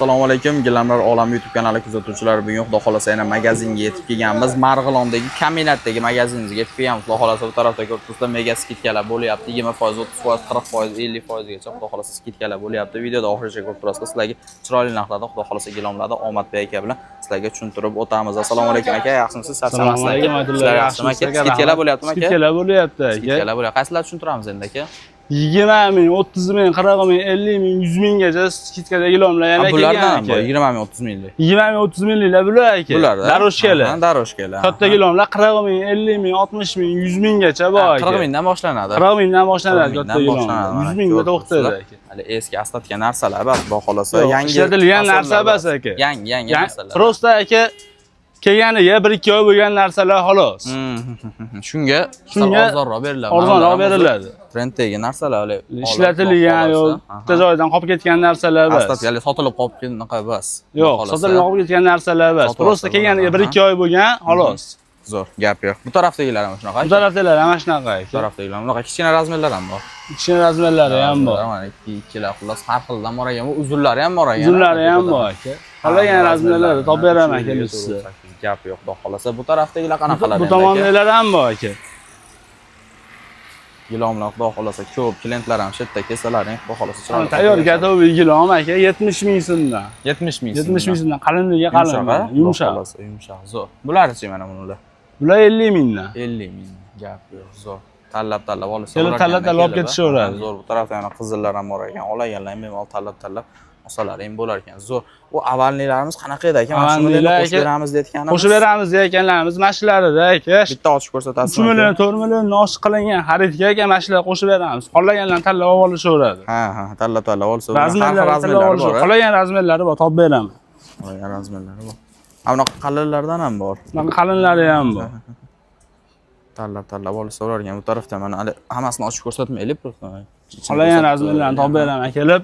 Assalomu alaykum, Gilamlar olami YouTube kanali kuzatuvchilari. Bugun, xudo xolasa, yana magazinga yetib kelganmiz. Marg'ilondagi Kaminatdagi magazinimizga yetib kelganmiz. Xudo xolasa, bu tarafda ko'rib turibsizlar, mega скидка lar bo'lyapti. 20%, 30%, 40%, 50% gacha, xudo xolasa, скидка lar bo'lyapti. Videoda oxirigacha ko'rib turasizlar. Sizlarga chiroyli narxlarda, xudo xolasa, gilamlarda Omadbek aka bilan sizlarga tushuntirib o'tamiz. Assalomu alaykum, aka, yaxshimisiz? Assalomu alaykum, Abdulla. Sizlar yaxshimi, aka? Скидка lar bo'lyaptimi, aka? Скидка lar bo'lyapti, aka. Скидка lar bo'lyapti. Qaysilar tushuntiramiz endi, aka? 20 ming, 30 ming, 40 ming, 50 ming, 100 minggacha скидка da gilamlar yana Ha, bulardan kelgan ham bor, aka. 20 ming, 30 minglik. 20 ming, 30 mingliklar bular, aka. Bular, Дорожка lar. Дорожка lar. Katta gilamlar 40 ming, 50 ming, 60 ming, 100 minggacha bor, aka. 40 mingdan boshlanadi. 40 mingdan boshlanadi 40 katta mingdan gilamlar. boshlanadi, mana 100 mingga ko'rib to'xtaydi, turibsizlar. aka. Hali eski остатка narsalar bas, xudo xolasa, Yo'q, yangi ishlatilgan narsa fasollar bas, aka. Yangi narsalar. Просто, aka, kelganiga 1-2 oy bo'lgan narsalar, xolos. Shunga Shunga arzonroq beriladi. arzonroq Mana bular ham beriladi. Trenddagi narsalar hali. Ishlatilgan yo bitta joydan qolib ketgan narsalar bas. Остатка li sotilib qolib ketgan bas. Yo'q, Xudo xohlasa. sotilib qolib ketgan narsalar bas. Sotib Просто olsa kelganiga bo'ladi, 1-2 oy bo'lgan, xolos. Zo'r, gap yo'q. Bu tarafdagilar ham shunaqa. Bu tarafdagilar ham shunaqa, Bu aka. tarafdagilar bunaqa kichkina размер lar ham bor. Kichkina размер lari ham bor. Mana ikki ikkilar, xullas, har xildan bor ekan. Bu uzunlari ham bor ekan. Uzunlari ham bor, aka. Xohlagan размер larni topib beraman kelishsa. Gap yo'q, xudo xolasa. Bu tarafdagilar qanaqalar Bu endi, aka? tomondagilar ham bor, aka. Gilomlar, xudo xolasa, ko'p, klientlar ham shu yerda kelsalaring, xudo xolasa, chiroyli. Tayyor готовый gilom, aka, 70 ming so'mdan. 70 ming. 70 ming so'mdan, qalinligi qalin. Yumshoq, a? Yumshoq. Xudo xolasa, yumshoq, zo'r. Bularchi, mana bular? Bular 50 mingdan. 50 ming. Gap yo'q, zo'r. Tanlab tanlab olsa Kelib bo'lar tanlab ekan, tanlab olib kelib, a? ketishaveradi. Zo'r, bu tarafda yana qizillar ham bor ekan. Olganlar ham bemalol tanlab tanlab olsalaring bo'lar ekan. Zo'r. Bu овальный larimiz qanaqa edi, aka? Mana shuni Овальный lar, qo'shib aka, beramiz deyotganimiz. Qo'shib beramiz deyotganlarimiz mana shularida, aka. Bitta ochib ko'rsatasizmi? 3 million, 4 million oshiq qilingan xaridga, aka, mana shular qo'shib beramiz. Xohlaganlarni tanlab olib olishaveradi. Ha, tanlab tanlab olsa bo'ladi. Har xil Размер lari размер lari tanlab bor. olishadi. Xohlagan размер lari bor, topib beraman. Xohlagan размер lari bor. Ha, bunaqa qalinlardan ham bor. Bunaqa qalinlari ham bor. Tanlab tanlab olsa bo'lar ekan. Bu tarafda mana hali hammasini ochib ko'rsatmaylik просто. Xohlagan размер larni topib beraman. Kelib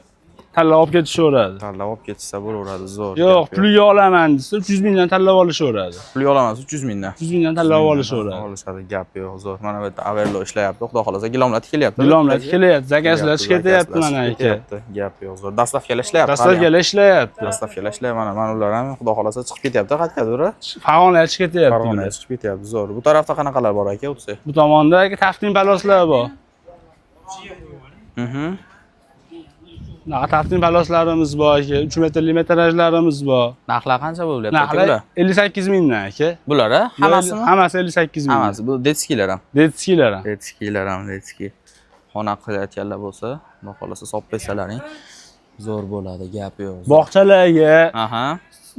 tanlab olib ketishaveradi. Tanlab olib ketishsa bo'laveradi, zo'r. Yo'q, Gap. Puliga olaman desa, 300 mingdan tanlab olishaveradi. Pulga olaman 300 mingdan. 300 mingdan tanlab olishaveradi. Olishadi, gap yo'q, zo'r. Mana bu yerda Averlo ishlayapti, xudo xolasa, gilamlar tikilyapti. Gilamlar tikilyapti, заказ lar chiqib ketyapti mana, aka. Ketyapti, gap yo'q, zo'r. Доставка lar ishlayapti. Доставка lar ishlayapti. Доставка lar ishlayapti, mana ular ham, xudo xolasa, chiqib ketyapti, qayergadir? Farg'onaga chiqib ketyapti. Farg'onaga chiqib ketyapti, zo'r. Bu tarafda qanaqalar bor, aka, o'tsa? Bu tomonda, aka, taftin paloslar bor. Bunaqa taftin paloslarimiz bor, aka. 3 metrli metrajlarimiz bor. Narxlar qancha bo'lyapti, aka, Narxlar bular? 58 mingdan, aka. Bular, a? Hammasimi? Hammasi 58 ming. Hammasi. Bu детский lar ham. Детский lar ham. Детский lar ham, детский. Xona qilayotganlar bo'lsa, xudo xolasa, solib qo'ysalaring zo'r bo'ladi, gap yo'q. Bog'chalarga, Aha.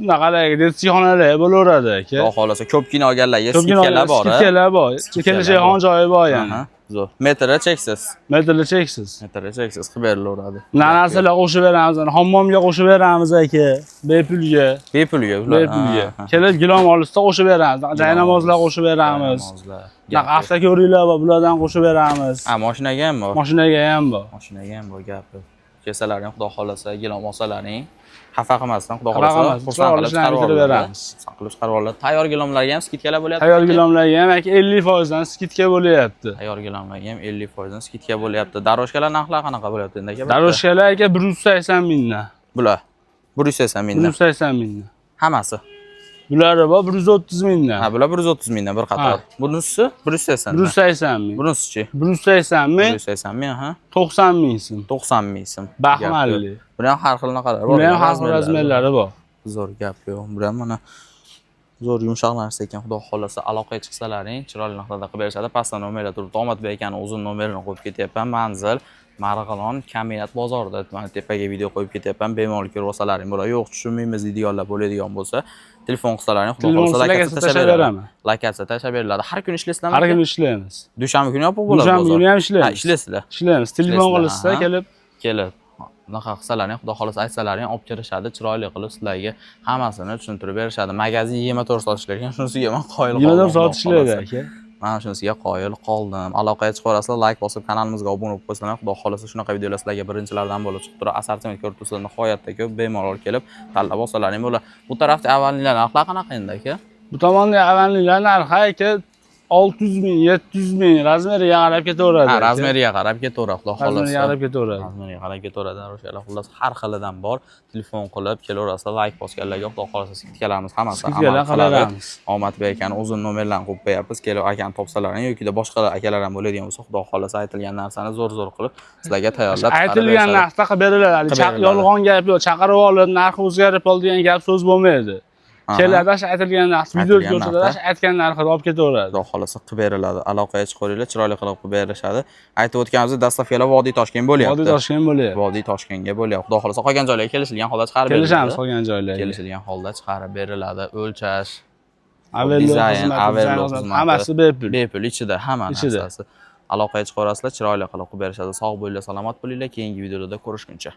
bunaqalarga, детский xonalarga bo'laveradi, aka. Xudo xolasa, ko'pgina olganlarga Ko'pgina скидка lar bor, a? Скидка lar bor. Kelishak xon joyi bor yana. Aha, zo'r. Metri cheksiz. Metrli cheksiz. Metri cheksiz qilib berilaveradi. Bunaqa narsalar qo'shib beramiz. Hammomga qo'shib beramiz, aka. Bepulga. Bepulga ular. Bepulga. Kelib gilom olishsa, qo'shib beramiz. Jaynamozlar qo'shib beramiz. Jaynamozlar. Bunaqa avtoko'riklar bor, bulardan qo'shib beramiz. Ha, mashinaga ham bor. Mashinaga ham bor. Mashinaga ham bor, gap yo'q. Kelsalaring, xudo xolasa, gilom olsalaring, xafa qilmasdan, xudo Xafa xolasa, qilmasdan, xursand qilib chiroyli chiqarib bitirib oladi. beramiz. Xursand qilib chiqarib oladi. Tayyor gilomlarga ham скидка lar bo'lyapti. Tayyor gilomlarga ham, aka, 50% dan скидка bo'lyapti. Tayyor gilomlarga ham 50% dan скидка bo'lyapti. Дорожка lar narxlari qanaqa bo'lyapti endi, aka? Дорожка lar, aka, 180 mingdan. Bular 180 mingdan. 180 mingdan. Hammasi. Bulari bor 130 mingdan. Ha, bular 130 mingdan bir qator. Ha. Bunisi 180 dan. 180 ming. Bunisichi? 180 ming, 180 ming, ha. 90 ming so'm. 90 ming so'm. Baxmalli. Buni ham har xil naqalar bor. Bular ham har xil Размер lari. размер lari bor. Zo'r, gap yo'q. Bu ham mana zo'r yumshoq narsa ekan. Xudo xolasa, aloqaga chiqsalaring, chiroyli narxlarda qilib berishadi. Pastda nomerlar turibdi. Omadbek akani o'zini nomerini qo'yib ketyapman. Manzil Marg'ilon Kaminat bozorida. Mana tepaga video qo'yib ketyapman. Bemalol ko'rib olsalaring bo'ladi. Yo'q, tushunmaymiz deydiganlar bo'ladigan bo'lsa, telefon qilsalaring, xudo Telefon xolasa, qilsa, lokatsiya lokatsiya tashlab tashlab beradi. beraman. Lokatsiya tashlab beriladi. Har kuni ishlaysizlarmi? Har Aka? kuni ishlaymiz. Dushanba kuni yopiq bo'ladi Dushanba bozor. kuni ham ishlaymiz. Ha, ishlaysizlar. Ishlaymiz. Telefon Ishlaysizlar, qilishsa, aha. kelib Kelib bunaqa qilsalaring, xudo xohlasa, aytsalaring, olib kirishadi, chiroyli qilib sizlarga hammasini tushuntirib berishadi. Magazin 24 soat ishlar ekan, shunisiga man qoyil qoldim. 24 soat Xudo ishlaydi, xohlasa. aka. Mana shunisiga qoyil qoldim. Aloqaga chiqaverasizlar, layk bosib, kanalimizga obuna bo'lib qo'ysanglar, xudo xohlasa, shunaqa videolar sizlarga birinchilardan bo'lib chiqib turadi. Assortiment ko'rib turibsizlar, nihoyatda ko'p, bemalol kelib tanlab olsalaring bo'ladi. Bu tarafda овальный lar narxlari qanaqa endi, aka? Bu tomonda овальный lar narxi, aka, 600 ming, 700 ming, размер iga qarab ketaveradi. Ha, Aka. размер iga qarab ketaveradi, xudo Размер iga xohlasa. Qarab ketaveradi. Размер iga qarab ketaveradi. O'shalar, xullas, har xilidan bor. Telefon qilib kelaverasizlar, layk bosganlarga xudo xohlasa скидка larimiz hammasi Скидка lar amal qiladi. qilaveramiz. Omadbek akani o'zini nomerlarini qo'yib qo'yapmiz. Kelib akani topsalaring yoki boshqa akalar ham bo'ladigan bo'lsa, xudo xohlasa aytilgan narsani zo'r zo'r qilib sizlarga tayyorlab chiqarib Aytilgan berishadi. Narxda qilib beriladi. Hali Qilib beriladi. Yolg'on gap yo'q. Chaqirib olib, narxi o'zgarib qoldi degan gap so'z bo'lmaydi. Keladi, shu aytilgan narx, video Aytilgan ko'rsatadi, narxda. Shu aytgan narxida olib ketaveradi. Xudo xohlasa qilib beriladi. Aloqaga chiqaveringlar, chiroyli qilib qilib berishadi. Aytib o'tganimizdek, доставка lar Vodiy Toshkent bo'lyapti. Vodiy Toshkent bo'lyapti. Vodiy Toshkentga bo'lyapti. Xudo xohlasa qolgan joylarga kelishilgan holda chiqarib beriladi. Kelishamiz qolgan joylarga. Kelishilgan holda chiqarib beriladi. O'lchash, Avello dizayn, xizmati, Avello dizayn xizmati, xizmati. Hammasi bepul. Bepul ichida hamma Ichida. Narsasi. Aloqaga chiqaverasizlar, chiroyli qilib qilib berishadi. Sog' bo'linglar, salomat bo'linglar. Keyingi videolarda ko'rishguncha.